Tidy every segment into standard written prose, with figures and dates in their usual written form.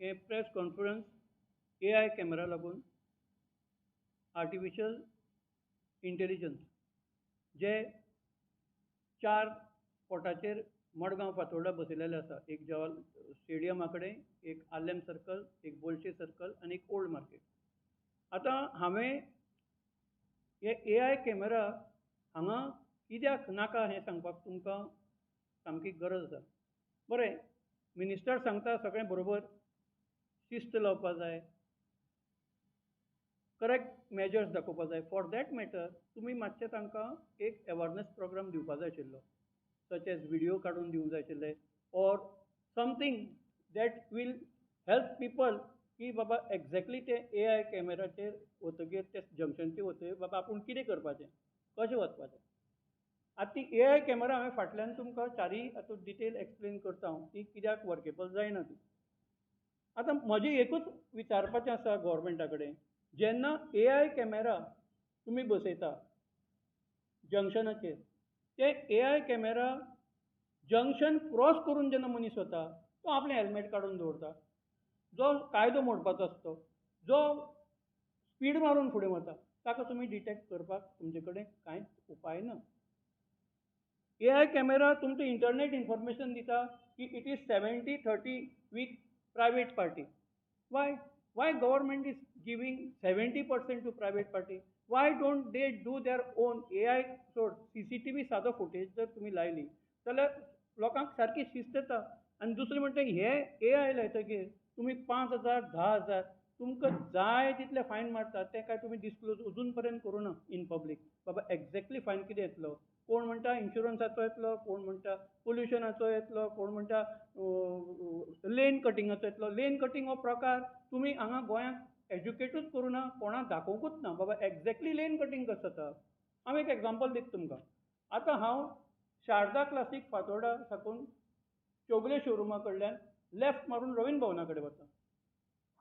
हे press conference AI camera लागून, artificial intelligence जे 4 स्पॉटाचेर मडगांव फातोर्डा बसयलेले आसा, एक जवाहर स्टेडियमा कडेन, एक आर्लेम सर्कल, एक बोलशे सर्कल आनी एक ओल्ड मार्केट. आतां हांवें हे AI camera हांगा कित्याक नाका हें सांगपाक तुमकां सामकी गरज आसा. बरें, मिनिस्टर सांगता सगळें बरोबर, शिस्त लावपा जाय, करेक्ट मेजर्स दाखोवपा जाय. फॉर that matter तुमी मातशें तांकां एक अवेरनेस प्रोग्राम दिवपा जाय आशिल्लो, सच एज व्हिडियो काडून दिवंक जाय आशिल्ले or something that will help people की बाबा एग्जॅक्टली ते AI कॅमेराचेर वतगीर, ते जंक्शनचेर वतगीर बाबा आपूण कितें करपाचें, कशें वचपाचें. आतां ती AI camera हांवें फाटल्यान तुमकां चारीय आतां डिटेल एक्सप्लेन करता हांव ती कित्याक वर्केबल जायना ती. आतां म्हजें एकूच विचारपाचें आसा गोवोरमेंटा कडेन, जेन्ना AI camera तुमी बसयता जंक्शनाचेर, ते AI camera junction cross करून जेन्ना मनीस वता तो आपलें हेल्मेट काडून दवरता, जो कायदो मोडपाचो आसता, जो स्पीड मारून फुडें वता, ताका तुमी डिटेक्ट करपाक तुमचे कडेन कांयच उपाय ना. AI camera तुमचें इंटरनेट इन्फॉर्मेशन दिता की it is 70-30 with private party. Why? Why government is giving 70% to private party? Why don't they do their own AI सोड CCTV सादो फुटेज जर तुमी लायली जाल्यार लोकांक सारकी शिस्त येता. आनी दुसरें म्हणटा हे AI लायतकीर तुमी 5,000 10,000 तुमकां जाय तितले फायन मारतात, तें काय तुमी डिस्क्लोज अजून पर्यंत करूं ना इन पब्लीक. बाबा एग्जॅक्टली फायन कितें येतलो, कोण म्हणटा इन्शुरन्साचो येतलो, कोण म्हणटा पोल्युशनाचो येतलो, कोण म्हणटा लेन कटिंगाचो येतलो. लेन कटिंग हो प्रकार तुमी हांगा गोंयांत एज्युकेटूच करूं ना, कोणाक दाखोवंकूच ना बाबा एग्जॅक्टली लेन कटिंग कसो जाता. हांव एक एग्जाम्पल दिता तुमकां. आतां हांव शारदा क्लासीक फातोर्डा साकून चोगले शोरुमा कडल्यान लेफ्ट मारून रवींद्र भवना कडेन वता.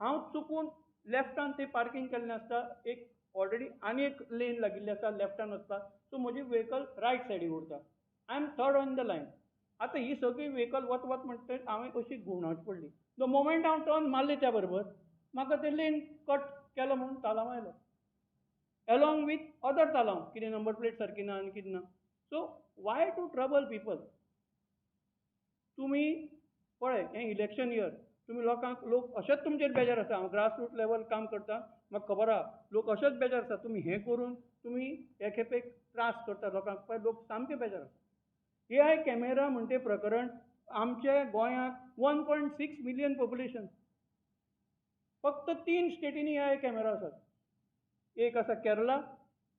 हांव चुकून लेफ्टान ते पार्कींग केल्लें आसता, एक ऑलरेडी आनी एक लेन लागिल्ली आसा लेफ्टान वचपाक, सो म्हजी व्हेकल रायट सायडीक उरता. I am third on the line. आतां ही सगळी व्हेकल वत वत म्हणटा हांवें अशी घुंवडावची पडली. The moment हांव टर्न मारलें त्या बरोबर म्हाका ते लेन कट केलो म्हणून तालांव आयलो, एलोंग विथ अदर तालांव, कितें नंबर प्लेट सारकी ना आनी कितें ना. So why to trouble people? तुमी पळय हें इलेक्शन इयर, तुमी लोकांक, लोक अशेंच तुमचेर बेजार आसा. हांव ग्रास रूट लेवल काम करता, म्हाका खबर आहा लोक अशेंच बेजार आसा. तुमी हें करून तुमी हे खेपेक त्रास करता लोकांक, पळय लोक सामके बेजार आसा. AI camera म्हणटे प्रकरण आमच्या गोंयांत 1.6 मिलियन पॉप्युलेशन, फक्त 3 स्टेटींनी AI camera आसात. एक आसा केरला,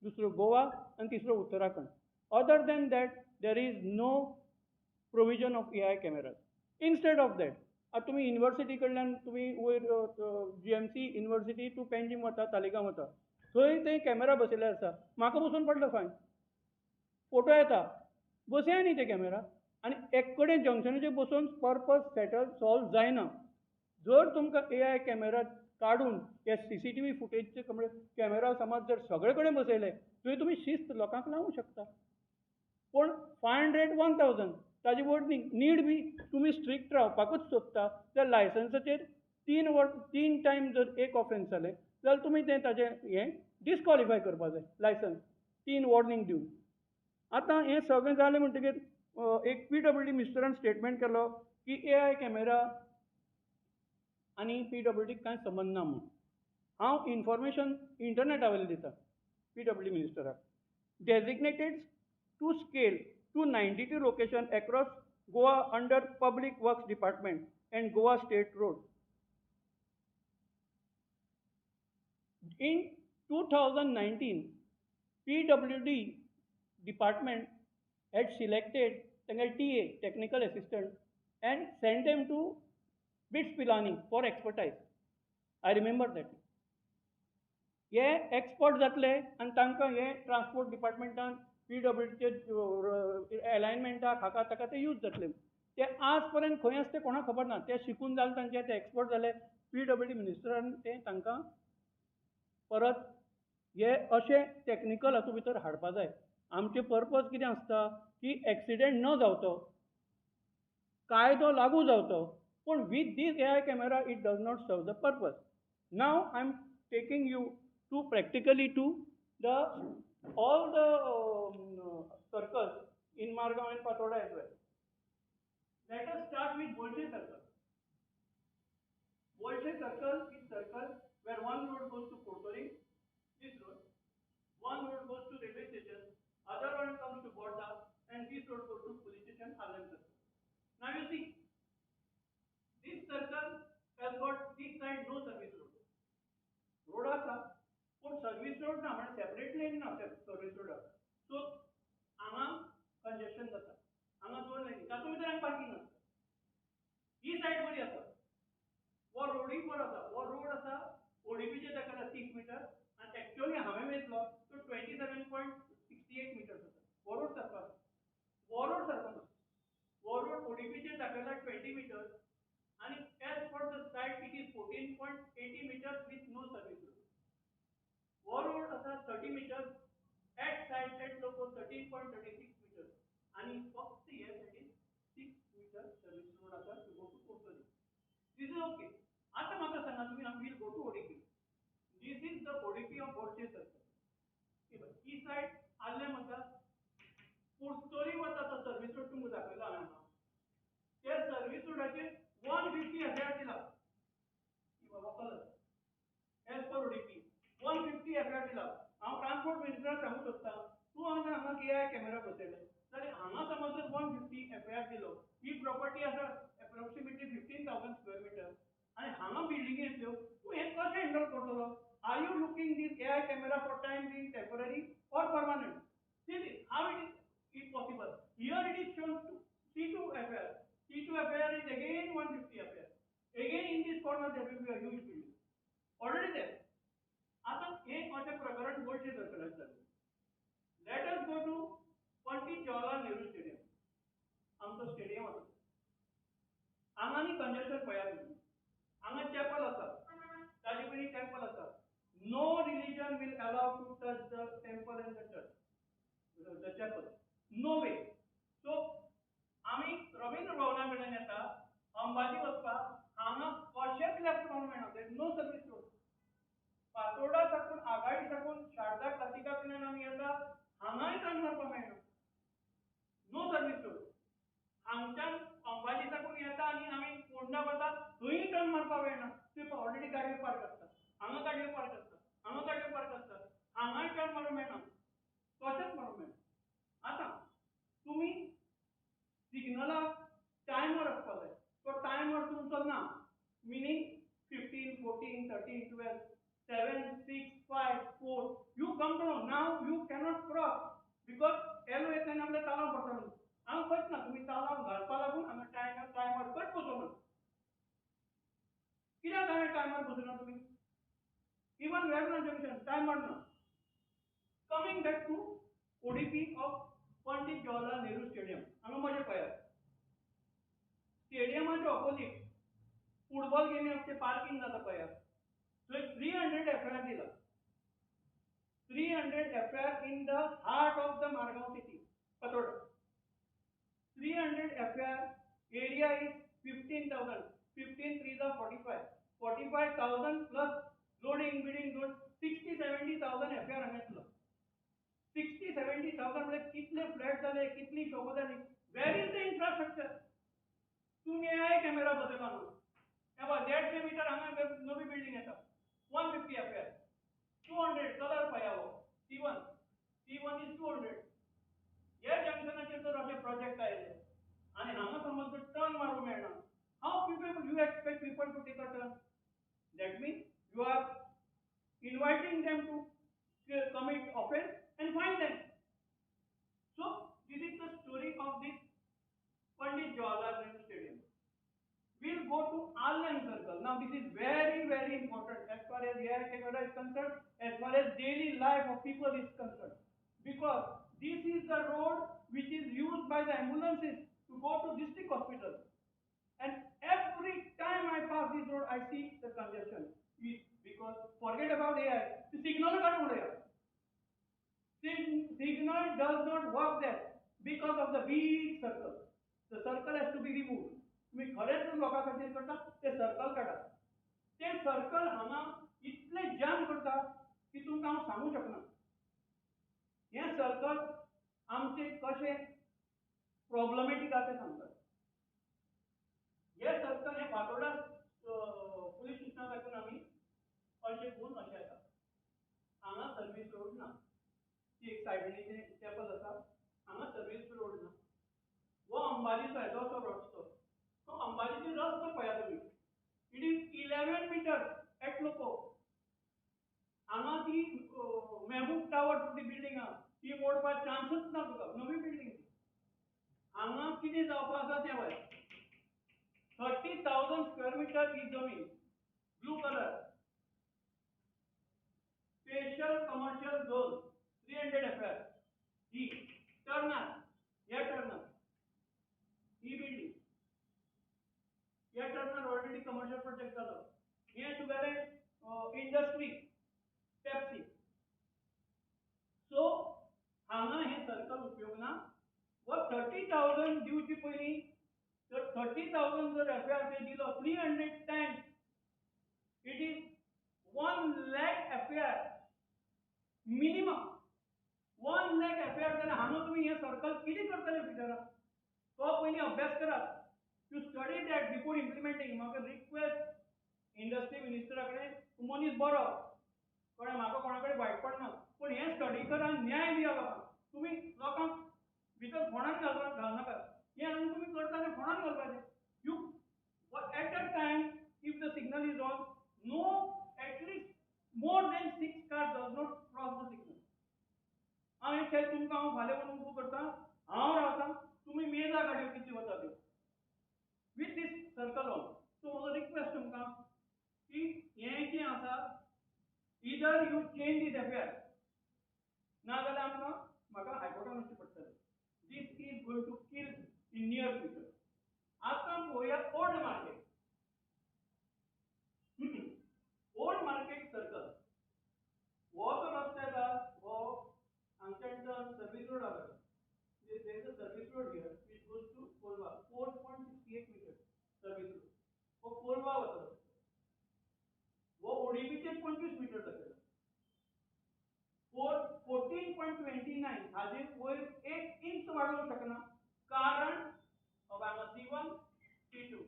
दुसरो गोवा आनी तिसरो Uttarakhand. Other than that there is no provision of AI cameras. Instead of that आतां तुमी युनिवर्सिटी कडल्यान तुमी वयर GMC university to Panjim वता, तालिगांव वता, थंय ते कॅमेरा बसयल्ले आसा. म्हाका बसून पडलो फायन, फोटो येता, बसया न्ही ते कॅमेरा. आनी एक कडेन जंक्शनाचेर बसोवन पर्पज सेटल सॉल्व जायना. जर तुमकां AI camera काडून हे CCTV फुटेजचे कॅमेरा समज जर सगळे कडेन बसयले थंय तुमी शिस्त लोकांक लावूंक शकता. पूण 500 1000 ताजी वोर्डनींग नीड बी तुमी स्ट्रिक्ट रावपाकूच सोदता जाल्यार लायसन्साचेर 3 टायम जर एक ऑफेन्स जालें जाल्यार तुमी तें ताजें हें डिस्कॉलिफाय करपा जाय लायसन्स 3 वॉर्निंग दिवन. आतां हें सगळें जालें म्हणटकीर एक PWD मिनिस्टरान स्टेटमेंट केलो की AI camera आनी PWDक कांय संबंद ना म्हणून. हांव इन्फॉर्मेशन इंटरनेटा वयल्यान दिता PWD मिनिस्टराक. Designated to scale 292 location across Goa under Public Works Department and Goa State Road. In 2019, PWD Department had selected TA, Technical Assistant, and sent them to BITS Pilani for expertise. I remember that. हे expert जातले आनी तांकां हे transport डिपार्टमेंटान PWDचे एलायनमेंटाक हाका ताका ते use जातले. ते आज पर्यंत खंय आसा ते कोणाक खबर ना. ते शिकून जाले तांचे, ते एक्सपर्ट जाले. PWD मिनिस्टरान ते तांकां परत हे अशे टॅक्निकल हातूंत भितर हाडपा जाय. आमचें पर्पज कितें आसता की एक्सिडेंट न जावचो, कायदो लागू जावचो. पूण with this AI camera it does not serve the purpose. Now I am taking you to practically to the all the circles in Margao and Fatorda as well. Let us start with Bolshe circle. Bolshe circle is circle where one road goes to Curtorim, this road, one road goes to railway station, other one comes to Borda, and this road goes to police station Arlem circle. Now you see, this circle has got this side no service road. Road आसा पूण service road ना, म्हणजे separate lane ना service रोडाक. So हांगा congestion जाता, हांगा दोन लेनी, तातूंत भितर हांगा पार्किंग आसता. ही सायड बरी आसा, हो रोडूय बरो आसा. हो रोड आसा ओडीपीचे ताका 30 मिटर आनी एक्चुअली हांवें मेजलो तो 27.68 मिटर्स आसा. हो रोड सारको आसा, हो रोड सारको ना. हो रोड ओडीपीचेर दाखयला 20 मिटर्स आनी as per the side it is 14.80 meters with no service road. हो रोड आसा 30 meters at side at loco 13.36 meters आनी फक्त हे सायडीन 6 मिटर सर्वीस रोड आसा to go to Curtorim. This is okay. आतां म्हाका सांगा तुमी, we'll go to ODP. This is the ODP of Bolshe circle. He side Arlem वता, कुर्तोरी वता तो सर्वीस रोड तुमकां दाखयलो हांवें हांगा. त्या सर्वीस रोडाचेर 150 एफआयआर दिला colour as per ODP 150 FIR दिला. हांव ट्रान्सपोर्ट मिनिस्टराक सांगूंक सोदता, तूं हांगा हांगा एआय कॅमेरा बसयले जाल्यार हांगा समज जर 150 एफआयआर दिलो, ही प्रॉपर्टी आसा एप्रोक्सिमेटली 15,000 स्क्वेअर मिटर आनी हांगा बिल्डिंगी येतल्यो, तूं हें कशें हँडल करतलो? Are you looking this AI camera for time being temporary or permanent? See how it is possible. Here it is shown to C2 FIR. C2 FIR is again 150 FIR. Again in this corner there will be a huge building. Already there. आता हे अशें प्रकरण बोलशे सर्कलाक जालें. Let us go to Pandit Jawaharlal Nehru Stadium. आमचो stadium आसा, हांगा न्ही congestion पळयात तुमी. हांगा चॅपल आसा, ताजे पयलीं टेम्पल आसा. No religion will allow to touch the temple and the church, the chapel. No way. So आमी रवींद्र भवना कडल्यान येता अंबाजी वचपाक, हांगा कशेंच लेफ्ट मारूंक मेळना. There is no service road. Fatorda साकून आगाडी साकून शारदा क्लासिका कडल्यान आमी येता, हांगाय टर्न मारपाक मेळना. No service road. हांगच्यान अंबाजी साकून येता आनी आमी फोंडा वता, थंय टर्न मारपाक मेळना. थंय ऑलरेडी गाडयो पार्क आसता, हांगा गाडयो पार्क आसता, हांगा गाडयो पार्क आसता, हांगाय टर्न मारूंक मेळना, कशेंच मारूंक मेळना. आतां तुमी सिग्नलाक टायमर आसपाक जाय, तो टायमर तुमचो ना. Meaning 15, 14, 13, 12, 7, 6, 5, 4 you come to know now you cannot cross because yellow येता आनी आपल्या तालांव पडटलो. हांगा खंयच ना, तुमी तालांव घालपा लागून हांगा टायमर खंयच बसोवना. कित्याक हांवें टायमर बसोवना तुमी? इवन वेर्ना जंक्शन टायमर ना. Coming back to ODP of Pandit Jawaharlal Nehru Stadium, हांगा म्हजें पळयात, स्टेडियमाच्या ऑपोजीट फुटबॉल गेमी आसचे पार्किंग जाता पळयात, थंय 300 एफआयआर दिला. 300 FIR in the heart of the Margao city, Fatorda. 300 FIR, area is 15,000, 15 3s are 45, 45,000 plus loading, bidding, load, 60-70,000 FIR हांगा येतलो. 60-70,000 म्हणजे कितले फ्लॅट जाले, कितली शॉपां जाली. Where is the infrastructure? तुमी एआय कॅमेरा बसयला न्हू. हे पळय 150 मिटर हांगा नवी बिल्डींग येता, 150 एफआयआर, 200 कलर पळया हो C1, C1 is 200. ह्या जंक्शनाचेर जर अशे प्रोजेक्ट आयले आनी हांगा समज जर टर्न मारूंक मेळना, how people you expect people to take a turn? That means you are inviting them to commit offense and fine them. So this is the story of this Pandit Jawaharlal Nehru Stadium. We'll go to Arlem Circle. Now this is very, very important as far as AI camera is concerned, as far as daily life of people is concerned. Because this is the road which is used by the ambulances to go to district hospital. And every time I pass this road, I see the congestion. Because forget about AI, the signal काडून उडया. Signal does not work there because of the big circle. The circle has to be removed. तुमी खरेंच लोकां खातीर करता ते circle काडात. ते circle हांगा इतले जाम करता की तुमकां हांव सांगूंक शकना. हें सर्कल आमचें कशें प्रॉब्लमॅटीक आसा तें सांगतात. हे सर्कल हें फातोर्डा पुलीस स्टेशना साकून आमी अशें करून अशें येता. हांगा सर्वीस रोड ना, ती एक सायबिणीचें चॅपल आसा, हांगा सर्वीस रोड ना. हो अंबाजीचो येदो असो रस्तो, तो अंबाजीचो रस्तो पळयात तुमी, it is 11 meters at लोको. हांगा ती मेहबूब टावर ती बिल्डींग आहा ती मोडपाक चान्सूच ना तुका, नवी बिल्डींग. हांगा कितें जावपा आसा तें पळय, 30,000 स्क्वेअर मिटर ही जमीन, blue colour, special commercial zone, 300 FR. ही टर्नार, ह्या टर्नार ही बिल्डींग, ह्या टर्नार ऑलरेडी कमर्शियल प्रोजेक्ट जालो. हें तुगेलें इंडस्ट्री पेप्सी. सो हांगा हें सर्कल उपयोग ना. व 30,000 दिवचे पयलीं जर 30,000 जर एफ आर ते दिलो 300 times, it is 1 lakh F R minimum. 1 lakh F R जाल्यार हांगा तुमी हें सर्कल कितें करतले फ्युचराक, तो पयलीं अभ्यास करात. You study that before implementing. म्हाका रिक्वेस्ट इंडस्ट्री मिनिस्टरा कडेन, तूं मनीस बरो, कळ्ळें, म्हाका कोणा कडेन वायटपण ना, पूण हें स्टडी करा, न्याय दिया लोकांक. तुमी लोकांक भितर फोंडान घालनाकात. हें हांगा तुमी करता तें फोंडान घालपाचें. You at a time if the signal is on, no at least more than 6 car does not cross the signal. हांवें खेळ तुमकां हांव फाल्यां वचून उबो करता, हांव रावता, तुमी मेजा गाडयो कितल्यो वता त्यो with this circle on. So म्हजो रिक्वेस्ट तुमकां की हें जें आसा, either you change this affair, ना जाल्यार आमकां म्हाका हायकोर्टान वचचें पडटलें. This is going to kill in near future. आतां पळोवया old market, old market circle. हो जो रस्तो येता हो हांगच्यान टर्न सर्वीस रोड आसा. There is a service road here which goes to Colva, 4.68 meters service road. हो कोलवा वता, हो ओडीपीचेर 25 मिटर दाखयला, 14.29. हाजे वयर 1 इंच वाडोवंक शकना, कारण हांगा C1 C2.